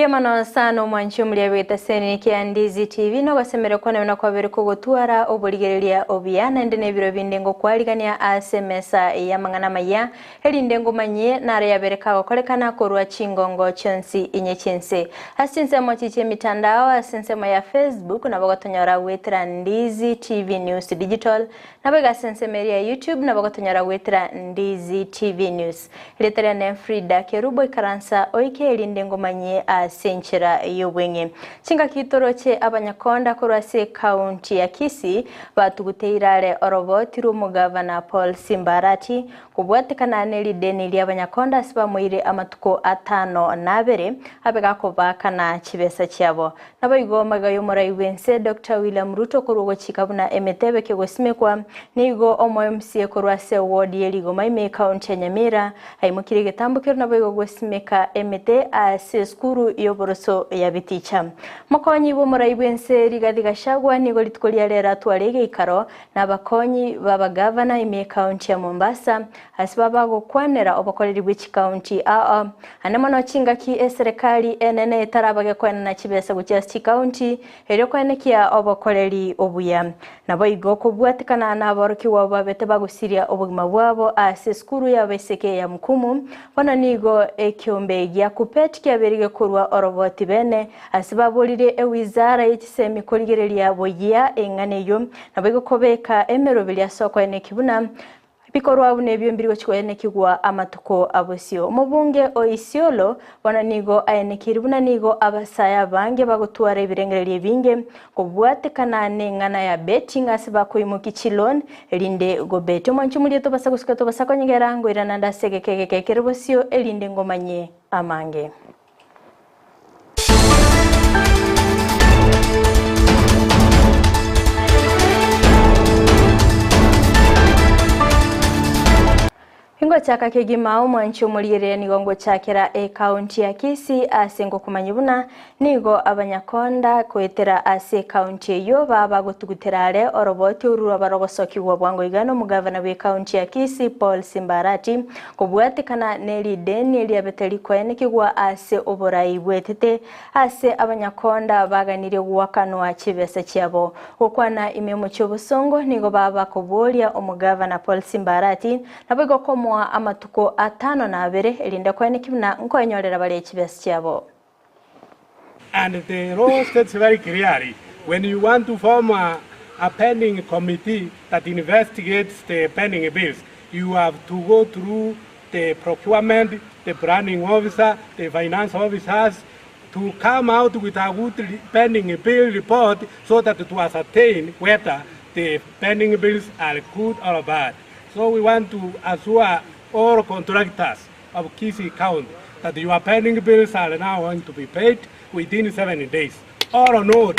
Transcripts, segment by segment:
Mbuya mono sana omwanchi omuria bw'etaseni kia Ndizi TV nogosemeria kwane buna kwabere kogotwara oborigereria obuya naende nebiro binde ngokwarigania ase emesa y'amang'ana amaya erinde ngomanyie naro yabere kagokorekana korwa chingongo chionsi inye chi'ense. Ase chinsemo echi chi'emitandao ase ensemo ya Facebook nabo gotonyora goetera Ndizi TV News Digital nabo iga ase ensemo eria ya YouTube nabo gotonyora goetera Ndizi TV News. Erieta riane Frida Kerubo ikaransa oike erinde ngomanyie ase enchera y'obweng'e. Chingaki toroche abanyakonda korwa ase ekaunti ya Kisii batuguteire are oroboti rw'omogavana Paul Simba Arati kobwatekana nerideni ri'abanyakonda ase bamoire amatuko atano na abere abe gakobaakana chibesa chiabo. Naboigo magega y'omorai bw'ense Doctor William Ruto korwa ogochika buna emete ebeke gosimekwa, nigo omo MCA korwa ase ward ye Rigoma ime ekaunti ya Nyamira aimokirie egetambo keria naboigo gosimeka emete ase esukuru y'oboroso ya Biticha. Mokonyi bw'omorai bw'ense Rigathi Gachagua nigo rituko ria rero atware egeikaro nabakonyi b'abagavana ime ekaunti ya Mombasa Ase babagokwanera obokoreri bwe chikaunti aa ande mono chingaki eserekari enene etarabage koenana chibesa gochia ase chikaunti erio koenekia obokoreri obuya. Naboigo kobwatekana naborokigwa abwo babete bagosiria obogima bwabo ase esukuru y'abaiseke ya Mukumu, bono nigo ekiombe gia Kuppet kiabeire gekorwa oroboti bene ase baboririe ewizara ye chisemi korigereria boyia eng'ana eyio naboigo kobeka emeroberi ase okoenekia buna Bikorwa buna ebio mbiri gochia koenekigwa amatuko a bosio. Omobunge o Isiolo bono nigo aenekeire buna nigo abasae abange bagotwara ebirengererio ebinge kobwatekana neng'ana ya betting ase bakoimokia chiloan erinde gobeti. Omwanchi omoria tobasa gosuka tobasa konyegera ngoirana nde ase egeka egeke ekere bosio erinde ngomanyie amange. Ingochaka kegima omwanchi omorigereria nigo ngochakera ekaunti ya Kisii ase ngokomanya buna nigo abanyakonda goetera ase ekaunti eyio baba gotugutera are oroboti oru rwaba rogosokigwa bwango iga nomogavana bw'ekaunti ya Kisii Paul Simba Arati Kobwatekana ne rideni riabete rikoenekigwa ase oborai bwetete ase abanyakonda baganirie goakanwa chibesa chiabo. Gokwana ime omochie obosongo nigo baba koboria omogavana Paul Simba Arati naboigo komoa amatuko atano na abere erinde koenekia buna nkoenyorera bare chibesa chiabo. And the law states very clearly when you want to form a, a pending committee that investigates the pending bills, you have to go through the procurement, the planning officer, the finance officers to come out with a good pending bill report so that to ascertain whether the pending bills are good or bad. So we want to assure all contractors of Kisii County that your pending bills are now going to be paid within 7 days. Or not,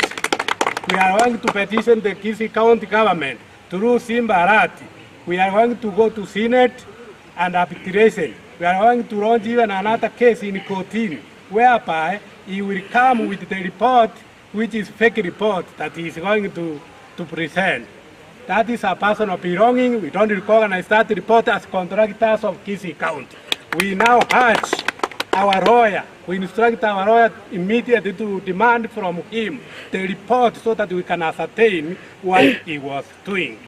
we are going to petition the Kisii County government through Simba Arati. We are going to go to Senate and arbitration. We are going to launch even another case in Kotini, whereby he will come with the report, which is fake report that he is going to, to present. That is a personal belonging. We don't recognize that report as contractors of Kisii County. We now urge our lawyer, we instruct our lawyer immediately to demand from him the report so that we can ascertain what he was doing.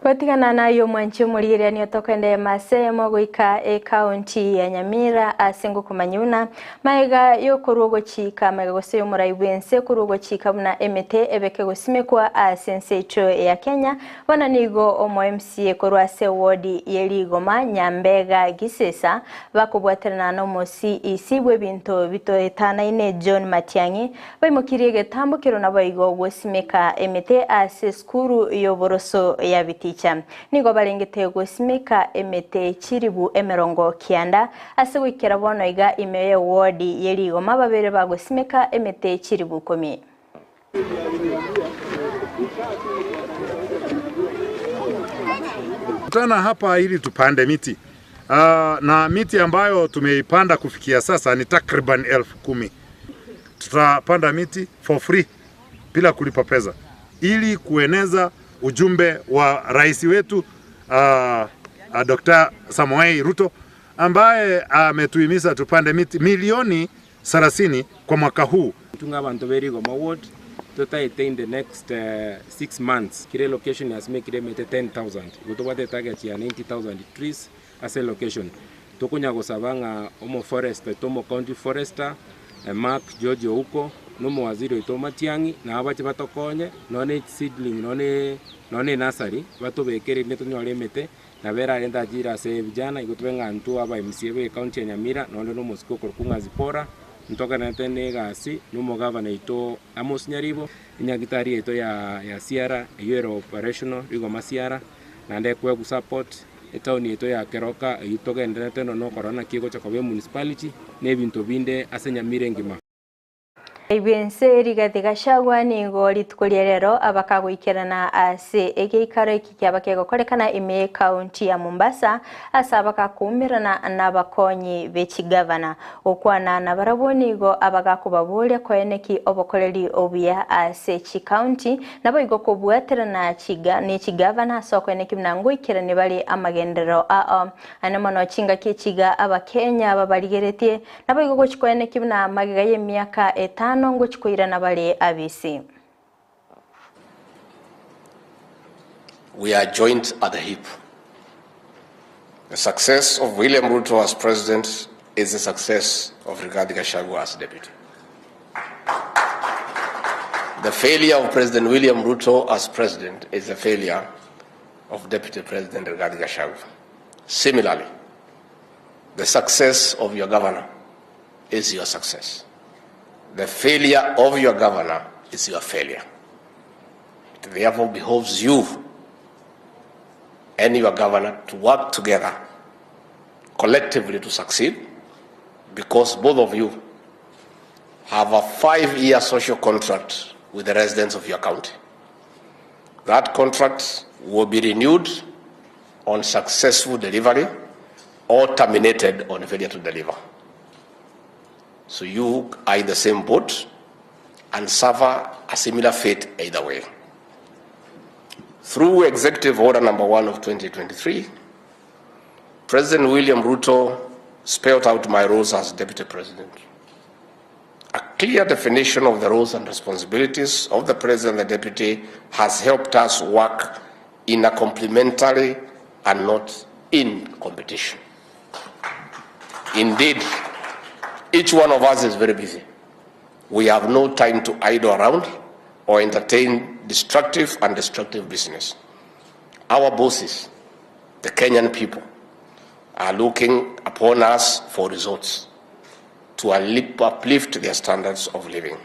Gotigana nayio omwanchi omorigereria tokoenderea mase eyemo goika ekaunti ya Nyamira ase ngokomanya buna maega yokorwa ogochika maega gose yomorai bwense korwa ogochika buna emete ebeke gosimekwa ase ense yaito ya Kenya bono nigo omo MCA korwa ase ewodi ye Rigoma Nyambega Gisesa bakobwaterana na omo CEC bw'ebinto bitoetanaine John Matiang'i Baimokirie egetambokero naboigo gosimeka emete ase esukuru y'oboroso ya Biticha. Nigo barengete gosimeka emete chiribu 90 ase goikera bono iga ime y'ewodi ye rigoma babere bagosimeka emete chiribu ikomi. Kutana hapa ili tupande miti uh, na miti ambayo tumeipanda kufikia sasa ni takriban 10,000. Tutapanda miti for free bila kulipa pesa ili kueneza ujumbe wa rais wetu Dr. Samoei Ruto ambaye ametuhimiza tupande miti milioni thelathini kwa mwaka huu. Intwe ng'a abanto be Rigoma ward totaete in the next 6 months kera elocation yasimekire emete 10,000 igo tobwate etarget ya 90,000 trees ase elocation. Tokonya gosaba ng'a omoforester oito omo county forester Mark George Ouko na omowaziri oito Matiang'i nabo bache batokonye nonya ne chiseedling nonya ne enursery batobekere erinde tonyore emete Nabo erarente achiire ase vijana, igo tobe ng'a intwe aba MCA be ecounty ya Nyamira, nonde nomosike okorokwa ng'a Zipporah, ntogendererete na egasi na omogavana oito Amos Nyaribo, enyagitari yaito ya ya Siara eyio ere operational Rigoma Siara, naende ekoegwa support, etown yaito ya Keroka eyio togendererete nonya nokorora naki egocha koba emunicipality, na ebinto binde ase Nyamira engima. Bw'ense Rigathi Gachagua nigo rituko ria rero abakagoikerana ase egeikaro eki kiaba kegokorekana ime y'ekaunti ya Mombasa ase abakakoumerana nabakonyi b'echigavana. Gokwana nabarabwo nigo abagakobaboria koeneki obokoreri obuya ase chikaunti naboigo kobwaterana nechigavana ase okoeneki buna ngoikerani bare amagenderero ao. Aye mono chingaki echiga abakenya babarigeretie Naboigo gochia koenekia buna magega y'emiaka etano ngochia koirana bare abisi. We are joined at the hip. The success of William Ruto as president is the success of Rigathi Gachagua as deputy. The failure of President William Ruto as president is the failure of Deputy President Rigathi Gachagua. Similarly, The success of your governor is your success. The failure of your governor is your failure. It therefore behoves you and your governor to work together collectively to succeed because both of you have a five-year social contract with the residents of your county. That contract will be renewed on successful delivery or terminated on failure to deliver. So you are in the same boat and suffer a similar fate either way. Through Executive Order number 1 of 2023, President William Ruto spelled out my roles as Deputy President. A clear definition of the roles and responsibilities of the President and the Deputy has helped us work in a complementary and not in competition. Indeed, each one of us is very busy. We have no time to idle around or entertain destructive and destructive business. Our bosses, the Kenyan people, are looking upon us for results to uplift their standards of living.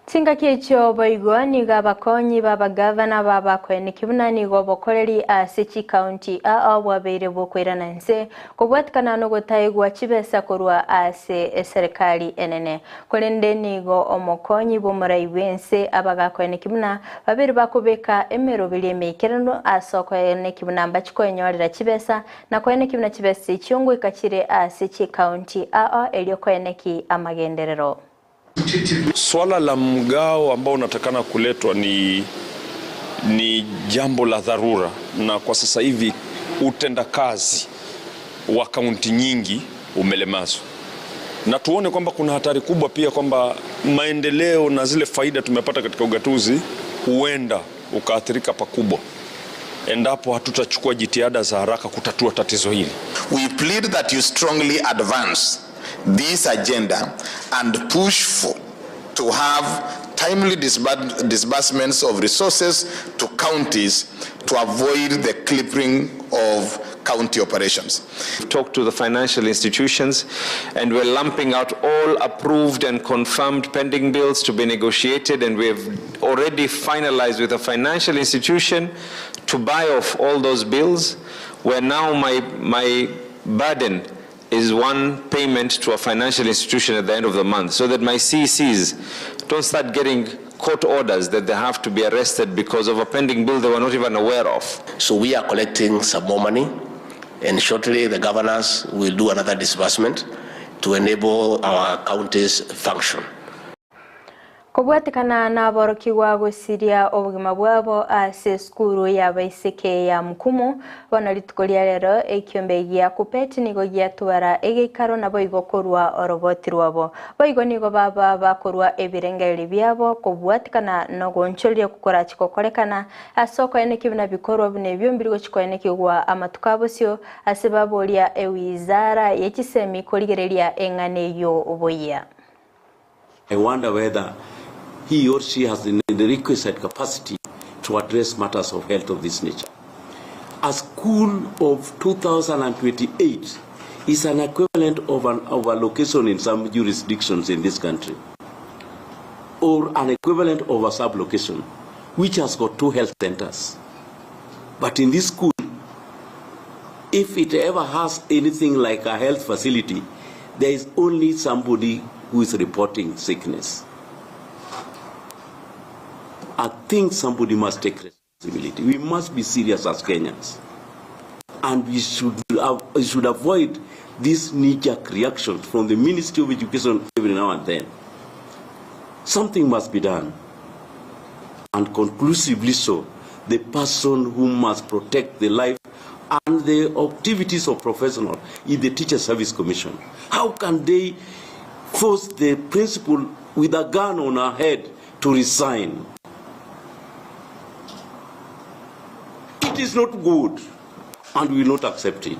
Chingaki echio boigo nigo abakonyi b'abagavana b'abakoeneki buna nigo obokoreri ase chikaunti ao bwabeire bw'okoirana inse kobwatikana nogotaegwa chibesa korwa ase eserekari enene. Korende nigo omokonyi bw'omorai bw'ense abagakoeneki buna babere bakobeka emeroberi emeikeranu ase okoeneki buna mbachi koenyorera chibesa na koeneki buna chibesa echio ngoika chire ase chikaunti ao erio koeneki amagenderero. Swala la mgao ambao unatakana kuletwa ni, ni jambo la dharura, na kwa sasa hivi utendakazi wa kaunti nyingi umelemazwa, na tuone kwamba kuna hatari kubwa pia kwamba maendeleo na zile faida tumepata katika ugatuzi huenda ukaathirika pakubwa endapo hatutachukua jitihada za haraka kutatua tatizo hili. We plead that you strongly advance this agenda and push for to have timely disbursements of resources to counties to avoid the clipping of county operations. Talk to the financial institutions, and we're lumping out all approved and confirmed pending bills to be negotiated, and we have already finalized with a financial institution to buy off all those bills, where now my, my burden is one payment to a financial institution at the end of the month, so that my CECs don't start getting court orders that they have to be arrested because of a pending bill they were not even aware of. So we are collecting some more money, and shortly the governors will do another disbursement to enable our counties function. Kobwatekana naborokigwa gosiria obogima bwabo ase esukuru y'abaiseke ya Mukumu, bono rituko ria rero ekiombe gia Kuppet nigo giatwara egeikaro naboigo korwa oroboti rwabo. Boigo nigo baba bakorwa ebirengererio biabo kobwatekana nogoonchoreria kokorachi gokorekana ase okoenekia buna bikorwa buna ebio mbiri gochi koenekigwa amatuko abosio ase baboria ewizara ye chisemi korigereria eng'ana eyio buya. I wonder whether he or she has the requisite capacity to address matters of health of this nature. A school of 2028 is an equivalent of, an, of a location in some jurisdictions in this country, or an equivalent of a sub-location, which has got two health centers. But in this school, if it ever has anything like a health facility, there is only somebody who is reporting sickness. I think somebody must take responsibility. We must be serious as Kenyans. And we should, we should avoid these knee-jerk reactions from the Ministry of Education every now and then. Something must be done. And conclusively so, the person who must protect the life and the activities of professionals is the Teacher Service Commission. How can they force the principal with a gun on her head to resign? It is not good and we will not accept it.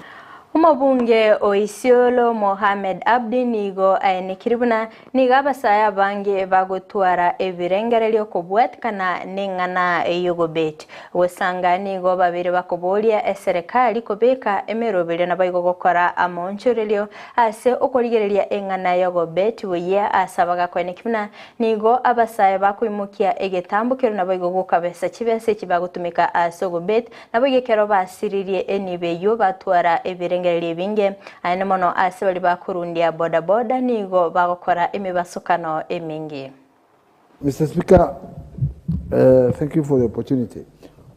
Omobunge o Isiolo Mohamed Abdi nigo aenekirie buna nigo abasae abange bagotwara ebirengererio kobwatikana neng'ana y'ogobeti. Gosanga nigo babere bakoboria eserekari kobeka emeroberio naboigo gokora amaonchorerio ase okorigereria eng'ana y'ogobeti buya ase abagakoeneki buna nigo abasae bakoimokia egetambokero naboigo gokabesa chibesa echi bagotumeka ase ogobeti Naboigo ekero basiririe enibo eyio batwara ebirengererio ebinge, aye mono ase baria bakorundia bodaboda nigo bagokora emebasokano emenge. Mister Speaker, uh, thank you for the opportunity.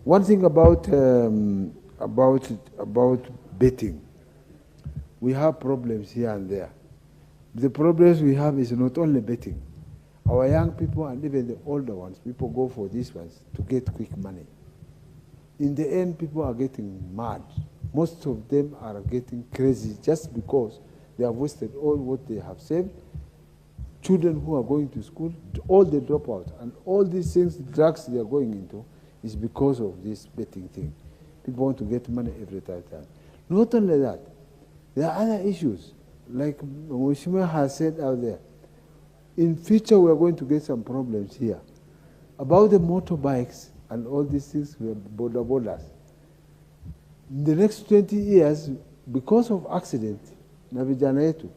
One thing about, um, about, about betting, we have problems here and there. The problems we have is not only betting. Our young people and even the older ones, people go for these ones to get quick money. In the end, people are getting mad. Most of them are getting crazy just because they have wasted all what they have saved. Children who are going to school, all the dropout and all these things, drugs they are going into, is because of this betting thing. People want to get money every time. Not only that, there are other issues, like Mheshimiwa has said out there. In future, we are going to get some problems here. About the motorbikes and all these things, we are border borders. In the next 20 years, because of accident, na vijana yetu,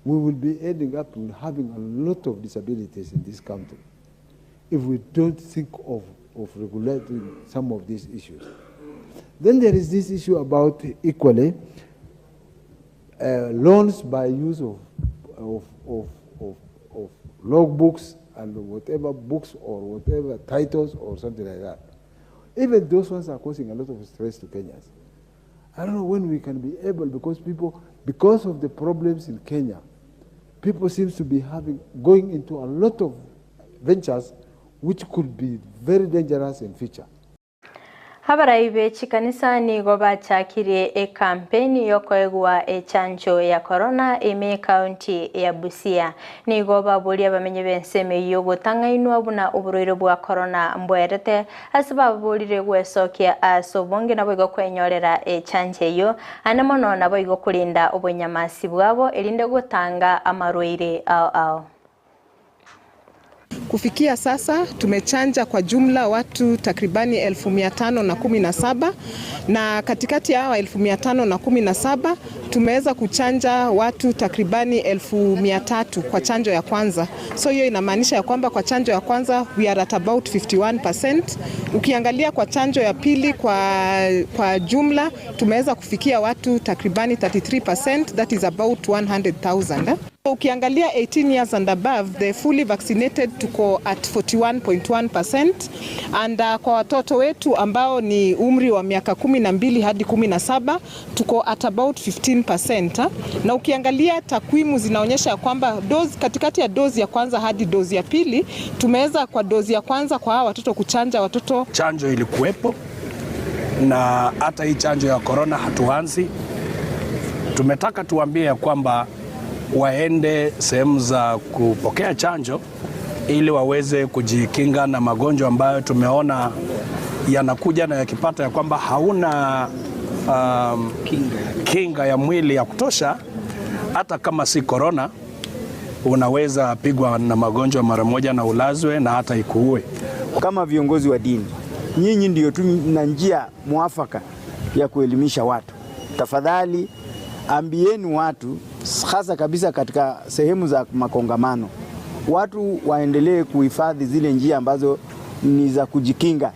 we will be ending up with having a lot of disabilities in this country if we don't think of, of regulating some of these issues. Then there is this issue about equally uh, loans by use of, of, of, of, of logbooks and whatever books or whatever titles or something like that. Even those ones are causing a lot of stress to Kenyans. I don't know when we can be able, because people, because of the problems in Kenya, people seems to be having, going into a lot of ventures which could be very dangerous in future. Abarai be chikanisa nigo bachakirie ekampeni yokoegwa echanjo ya corona ime ekaunti ya Busia. Nigo baboria abamenyi b'ensemo eyio gotang'ainwa buna oborwaire bwa corona mbwerete ase baborire gwesokia ase obonge naboigo kwenyorera echanjo eyio ane mono naboigo korinda obonyamasi bwabo erinde gotanga amarwaire ao ao. Kufikia sasa tumechanja kwa jumla watu takribani 517,000 na katikati ya hawa 517,000 tumeweza kuchanja watu takribani 300,000 kwa chanjo ya kwanza. So hiyo inamaanisha ya kwamba kwa chanjo ya kwanza we are at about 51%. Ukiangalia kwa chanjo ya pili kwa, kwa jumla tumeweza kufikia watu takribani 33%, that is about 100,000. Ukiangalia 18 years and above the fully vaccinated tuko at 41.1% and uh, kwa watoto wetu ambao ni umri wa miaka 12 hadi 17 tuko at about 15%. Na ukiangalia takwimu zinaonyesha kwamba dozi, katikati ya dozi ya kwanza hadi dozi ya pili tumeweza kwa dozi ya kwanza kwa hawa watoto kuchanja watoto. Chanjo ilikuwepo na hata hii chanjo ya korona hatuanzi. Tumetaka tuambie ya kwamba waende sehemu za kupokea chanjo ili waweze kujikinga na magonjwa ambayo tumeona yanakuja na yakipata ya kwamba hauna um, kinga, kinga ya mwili ya kutosha, hata kama si korona, unaweza pigwa na magonjwa mara moja na ulazwe na hata ikuue. Kama viongozi wa dini, nyinyi ndio tu na njia mwafaka ya kuelimisha watu. Tafadhali ambieni watu, hasa kabisa katika sehemu za makongamano, watu waendelee kuhifadhi zile njia ambazo ni za kujikinga.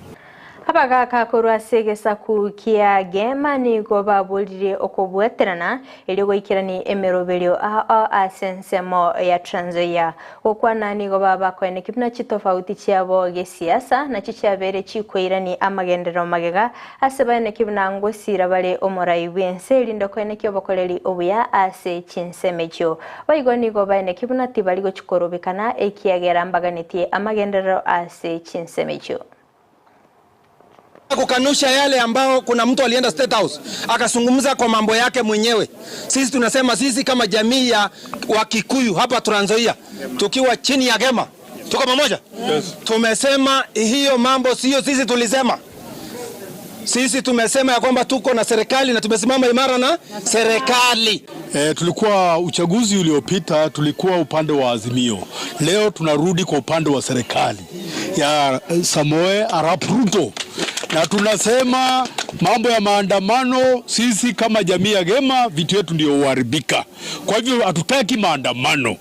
Abagaka korwa ase egesaku kia Gema nigo baburire okobweterana erio goikerani emeroberio ao ase ensemo ya Trans Nzoia. Gokwana nigo babakoeneki buna chitofauti chiabo gesiasa nachi chiabere chikoirani amagenderero magega ase baeneki buna ngosira bare omorai bw'ense erinde koeneki obokoreri obuya ase chinsemo echio. Boigo nigo baeneki buna tibari gochikorobekana ekiagera mbaganetie amagenderero ase chinsemo echio. Kukanusha yale ambao kuna mtu alienda State House akazungumza kwa mambo yake mwenyewe. Sisi tunasema sisi kama jamii ya Wakikuyu hapa Trans Nzoia tukiwa chini ya Gema tuko pamoja. Yes. Tumesema hiyo mambo sio sisi tulisema. Sisi tumesema ya kwamba tuko na serikali na tumesimama imara na serikali. E, tulikuwa uchaguzi uliopita tulikuwa upande wa Azimio. Leo tunarudi kwa upande wa serikali ya Samoei Arap Ruto, na tunasema mambo ya maandamano, sisi kama jamii ya Gema vitu yetu ndio huharibika. Kwa hivyo hatutaki maandamano.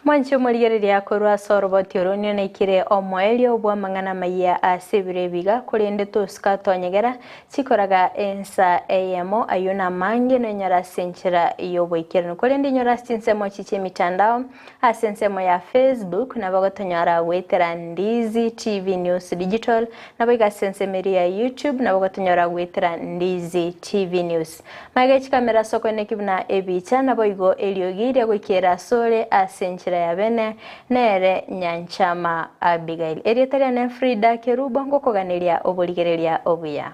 Mwanche omorigereria korwa ase oroboti oro nionaikire omoerio bw'amang'ana amaya ase ebiro ebiga korende tosika twanyegera chikoraga ensa eyemo aywo namange nonyora ase enchera y'oboikeranu korende inyora ase chinsemo echi chia emitandao ase ensemo ya Facebook nabo gotonyora goetera Ndizi TV News Digital nabo iga ase ensemo eria ya YouTube nabo gotonyora goetera Ndizi TV News Magega chikamera ase okoeneki buna ebicha naboigo eriogi riria goikera asore ase enchera ya bene nere Nyanchama Abigail. Erieta riane Frida Kerubo ngokoganeria oborigereria obuya.